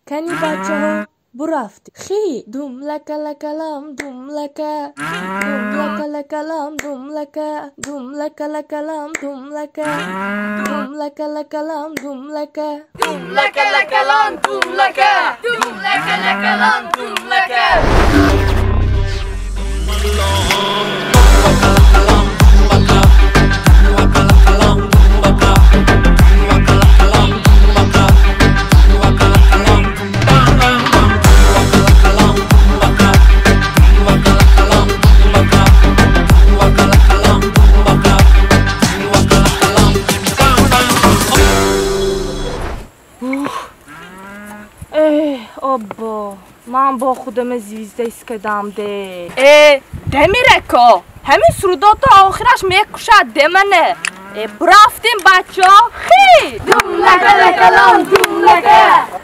Кани бачаҳо, бурафтем. Хи дум лака лакалам дум лака, дум лака лакалам дум лака, дум лака лакалам дум лака, дум лака лакалам дум лака, дум лака лакалам дум лака, дум лака лакалам дум лака. Обо, ман бо худаме звезда искадам де. Э, демиреко, ҳамин сурудото охираш мекушад демане. Э, бурафтем бачо, хи! Дум лака лакалам дум лака.